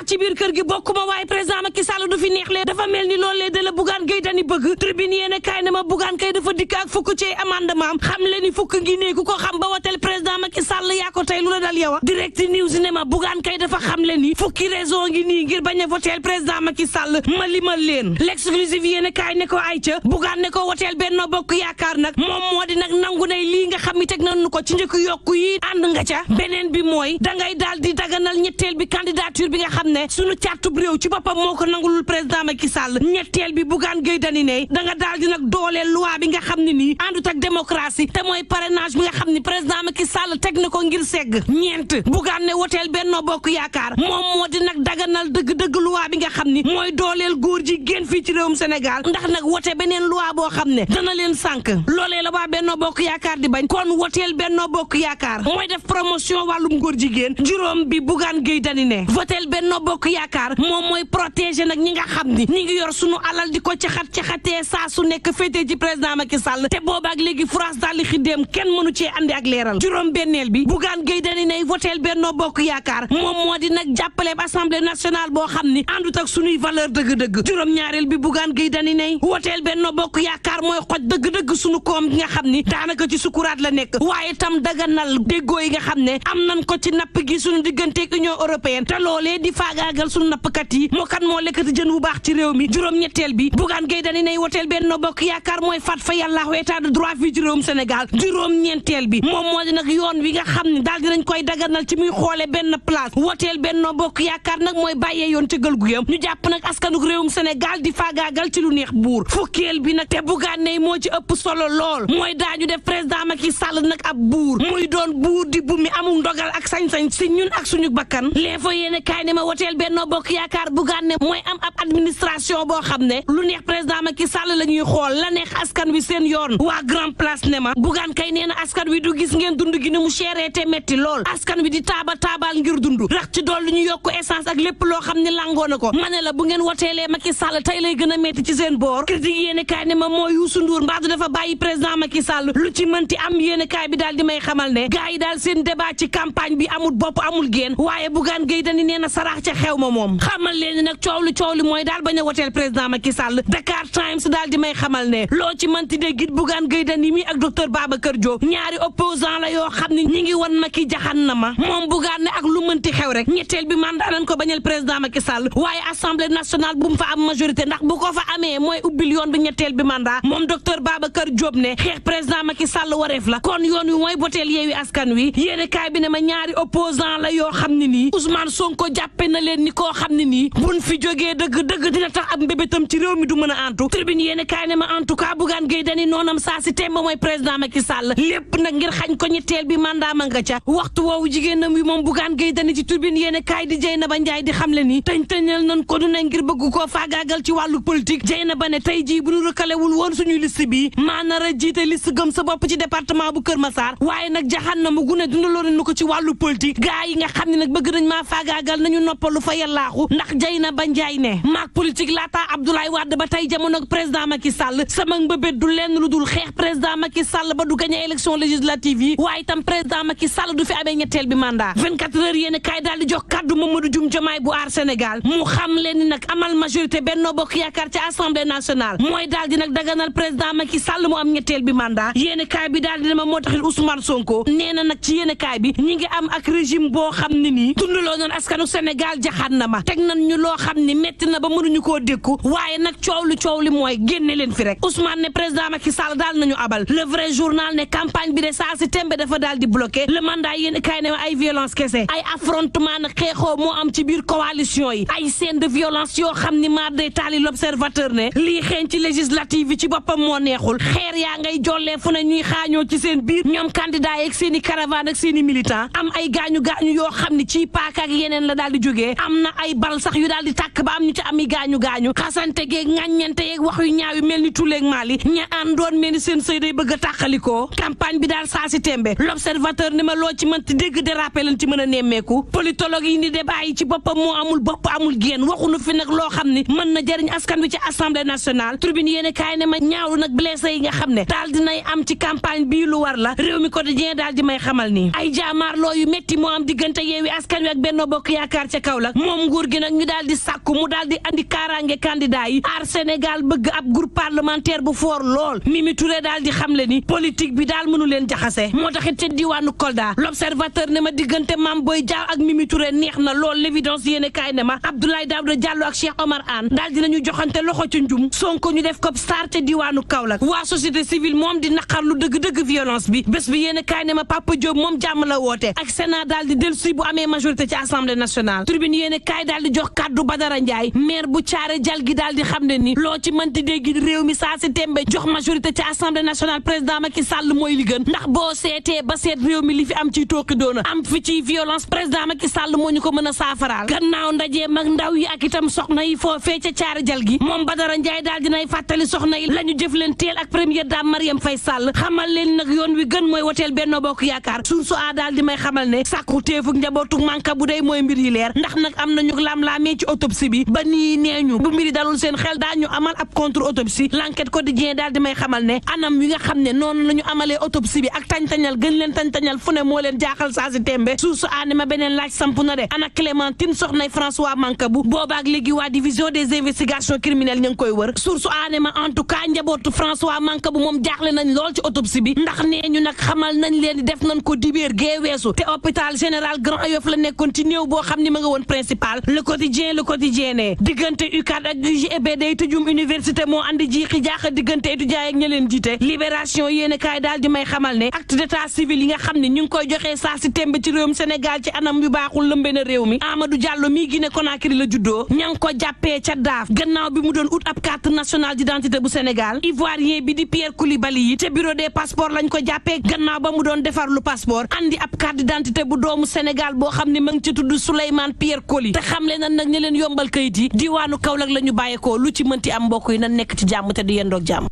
ndax ci biir kër gi bokkuma waaye président Macky Sall du fi neexlee dafa mel ni loolee de la Bougane Gueye Dany bëgg tribune yéene kaay ne ma Bougane kay dafa dikk ak fukk ci amendement xam le ni fukk ngi néegu ko xam ba watel président Macky Sall yaa ko tey lu la dal yow direct news ne ma Bougane kay dafa xam le ni fukki raison ngi nii ngir bañ a votel président Macky Sall ma limal leen l'exclusive yéene kaay ne ko ayca Bougane ne ko woteel Benno Bokk Yaakaar nag moom moo di nag nangu nay lii nga xam ni teg nañu ko ci njëkk yokku yi ànd nga ca beneen bi mooy dangay daal di daganal ñetteel bi candidature bi nga xam ne sunu càttub réew ci boppam moo ko nangulul président Macky Sall ñetteel bi Bougane Gueye Dany ne da nga daal di nag dooleel loi bi nga xam ne nii àndut ak démocratie te mooy parrainage bi nga xam ni président Macky Sall teg na ko ngir segg ñeent Bougane ne woteel Benno Bokk Yaakaar moom moo di nag daganal dëgg-dëgg loi bi nga xam ni mooy dooleel góor ji génn fii ci réewum Sénégal ndax nag wote beneen loi boo xam ne dana leen sànk loolee la waa Benno Bokk Yaakaar di bañ kon woteel Benno Bokk Yaakaar mooy def promotion wàllum góor jigéen juróom bi Bougane Gueye Dany ne woteel Benno Bokk Yaakaar moom mooy protéger nag ñi nga xam ni ñi ngi yor sunu alal di ko caxatee saa su nekk féetee ci président Macky Sall te boobaak léegi France daal di xiddeem kenn mënu cee andi ak leeral juróom benneel bi Bougane Gueye Dany ne woteel Benno Bokk Yaakaar moom moo di nag jàppale assemblée nationale boo xam ni àndut ak sunuy valeur dëgg-dëgg juróom ñaareel bi Bougane Gueye Dany ne woteel Benno Bokk Yaakaar mooy xoj dëgg-dëgg sunu koom gi nga xam ni daanaka ci sukuraat la nekk waaye tam daganal déggoo yi nga xam ne am nañ ko ci napp gi sunu digganteeg Union européenne te loolee di faagaagal sunu nappkat yi moo kan moo lekkati jën bu baax ci réew mi juróom ñetteel bi Bougane Gueye Dany ne woteel Benno Bokk Yaakaar mooy faat fa yàllaahu état de droit fii ci réewum Sénégal juróom ñeenteel bi moom moo di nag yoon wi nga xam ne daal dinañ koy daganal ci muy xoole benn place woteel Benno Bokk Yaakaar nag mooy bàyyee yoon ci gël gu yam ñu jàpp nag askanuk réewum Sénégal di faagaagal ci lu neex buur fukkeel bi nag te Bougane ne moo ci ëpp solo lool mooy daañu def président Macky Sall nag ab buur muy doon buur di bu mi amul ndogal ak sañ-sañ si ñun ak suñu bakkan l'info yéene kaay ne ma woteel Benno Bokk Yaakaar Bougane ne mooy am ab administration boo xam ne lu neex président Macky Sall la ñuy xool la neex askan wi seen yoon waa grand place ne ma Bougane kay nee na askan wi du gis ngeen dund gi ne mu chéré te metti lool askan wi di taabal ngir dund rax ci dool lu ñu yokk essence ak lépp loo xam ne langoo na ko ma ne la bu ngeen woteelee Macky Sall tey lay gën a metti ci seen boor critique yéene kaay ne ma mooy Youssou Ndour mbaadu dafa bàyyi président Macky Sall lu ci mënti am yéene kaay bi daal di may xamal ne gars yi daal seen débat ci campagne bi amul bopp amul génn waaye Bougane Gueye Dany nee na saraax ca xew ma moom xamal leen ni nag coow li mooy daal bañ a woteel président Macky Sall Dakar Times daal di may xamal ne loo ci mënti dégg it Bougane Gueye Dany mi ak docteur Babacar Diop ñaari opposant la yoo xam ne ñi ngi wan Macky jaxannama moom Bougane ne ak lu mënti xew rek ñetteel bi mandat nañ ko bañal président Macky Sall waaye assemblée nationale bu mu fa am majorité ndax bu ko fa amee mooy ubbil yoon bi ñetteel bi mandat moom docteur Babacar Diop ne xeex président Macky Sall wareef la kon yoon wi mooy boteel yeewi askan wi yéene kaay bi ne ma ñaari opposant la yoo xam ne nii Ousmane Sonko jàppe na leen ni koo xam ne nii buñ fi jógee dëgg dina tax ab mbébétam ci réew mi du mën a antu tribune yéene kaay ne ma en tout cas Bougane Gueye Dany noonam saa si temba mooy président Macky Sall lépp nag ngir xañ ko ñetteel bi mandat ma nga ca waxtu woowu jigéenam wi moom Bougane Gueye Dany ci tribune yéene kaay di Dieynaba Ndiaye di xam le ni tëñal nañ ko du ne ngir bëgg koo faagaagal ci wàllu politique Dieynaba ne tey jii bu ñu rëkkalewul woon suñuy liste bi maa nar a jiite liste gëm sa bopp ci département bu Kër Massar waaye nag jaxan na mu gune dundaloon nu ko ci wàllu politique gaa yi nga xam ne nag bëgg nañ maa faagaagal nañu noppalu fa yàllaaxu ndax Dieynaba Ndiaye ne maag politique laata Abdoulaye Wade ba tey jamono ak président Macky Sall sama mbëbét du lenn lu dul xeex président Macky Sall ba du gagné élection législative yi waaye itam président Macky Sall du fi amee ñetteel bi mandat 24 heures yéen kaay daal di jox kaddu Mamadou Dioum Diomaye bu aar Sénégal mu xam leen ni nag amal majorité Benno Bokk Yaakaar ci assemblée nationale mooy daal di nag daganal président Macky Sall mu am ñetteel bi mandat yéen kaay bi daal di ne ma moo taxit Ousmane Sonko nee na nag ci yéen kaay bi ñi ngi am ak régime boo xam ne nii dundaloo noon askanu Sénégal jaxaan na ma teg nañ ñu loo xam ni metti na ba mënuñu koo dékku waaye nag coow li mooy génne leen fi rek Ousmane ne président Macky Sall daal nañu abal le vrai journal ne campagne bi de saa si tembe dafa daal di bloqué le mandat yéen kaay ne ay violence kese ay affrontement nag xeexoo moo am ci biir coalition yi ay scène de violence yoo xam ni maar day taali l'observateur ne lii xeeñ ci législative yi ci boppam moo neexul xeer yaa ngay jollee fu ne ñuy xaañoo ci seen biir ñoom candidat yi ak seen i caravane ak seen i militant am ay gaañu yoo xam ni ci paaka ak yeneen la daal di jógee am na ay bal sax yu daal di tàkk ba am ñu ci am i gaañu xasante geeg ŋàññente yeeg wax yu ñaaw yu mel ni tuleeg maali ña àndoon mel ni seen sëy day bëgg a tàqalikoo campagne bi daal saa si tembe l'observateur ni ma loo ci mënti dégg dérapé lan ci mën a nemmeeku politologue yi ni débat yi ci boppam moo amul bopp amul génn waxuñu fi nag loo xam ni mën na jëriñ askan wi ci assemblée nationale tribune yéene kaay ne ma ñaawlu nag blessé yi nga xam ne daal dinay am ci campagne bii lu war la réew mi quotidien daal di may xamal ni ay jaamaarloo yu métti moo am diggante Yewwi Askan Wi ak Benno Bokk Yaakaar ca Kaolack moom nguur gi nag ñu daal di sàkku mu daal di andi kaaraange candidat yi aar Sénégal bëgg ab groupe parlementaire bu fort lool Mimi Touré daal di xamle ni politique bi daal mënu leen jaxase moo taxit ca diwaanu Kolda l'observateur ne ma diggante Mame Boye Diao ak Mimi Touré neex na lool l'évidence yéene kaay ne ma Abdoulaye Daouda Diallo ak Cheikh Omar Anne daal dinañu joxante loxo ci njum Sonko ñu def ko star ca diwaanu Kaolack waa société civile moom di naqar lu dëgg-dëgg violence bi bés bi yéene kaay ne ma Papa Diop moom jàmm la woote ak Sénat daal di dellusi bu amee majorité ci assemblée nationale tribune yéene kaay daal di jox kàddu Badara Ndiaye maire bu Thiaré jal gi daal di xam ne ni loo ci mënti dégg réew mi saa si tembe jox majorité ci assemblée nationale président Macky Sall mooy li gën ndax boo seetee ba seet réew mi li fi am ciy tooki doona am fi ci violence président Macky Sall moo ñu ko mën a saafaraal gannaaw ndaje mag ndaw yi ak itam soxna yi foofee ca Thiaré jal gi moom Badara Ndiaye daal dinay fàttali soxna yi la ñu jëf leen teel ak première dame Marième Faye Sall xamal leen nag yoon wi gën mooy woteel Benno Bokk Yaakaar source a daal di may xamal ne sàkku teefuk njabootu manka bu day mooy mbir yi leer ndax nag am nañu lam-laamee ci autopsie bi ba nii nee ñu bu mbiri dalul seen xel daañu amal ab contre autopsie l'enquête quotidien daal di may xamal ne anam wi nga xam ne noonu la ñu amalee autopsie bi ak tañ-tañal gën leen tañ-tañal fu ne moo leen jaaxal saa si tembe source a ne ma beneen laaj samp na de ana Clémentine soxnay François Mancabou boobaak léegi waa division des investigations criminelles ñu ngi koy wër source a ne ma en tout cas njabootu François Mancabou moom jaaxle nañ lool ci autopsie bi ndax nee ñu nag xamal nañ leen di def nañ ko dibéer gee weesu te hôpital général Grand Yoff la nekkoon ci néew boo xam ni ma nga woon principal le quotidien ne diggante UCAD ak UGB day tëjum université moo andi jiixi jaaxa diggante étudiants ak ña leen jiite libération yéene kaay daal di may xamal ne acte d'état civil yi nga xam ne ñu ngi koy joxee saa si tembe ci réewum Sénégal ci anam yu baaxul lëmbe na réew mi Amadou Diallo mii Guinée Conakry la juddoo ña ngi ko jàppee ca daaf gannaaw bi mu doon ut ab carte nationale d'identité bu Sénégal ivoirien bi di Pierre Koulibaly yi te bureau des passeports lañ ko jàppee gannaaw ba mu doon defar lu passeport andi ab carte d'identité bu doomu Sénégal boo xam ne ma ngi ci tudd Souleymane Pierre Coly te xam leen nag ñi leen yombal kayit yi diwaanu Kaolack la ñu bàyyeekoo lu ci mënti am mbokk yi na nekk ci jàmm te di yendoog jàmm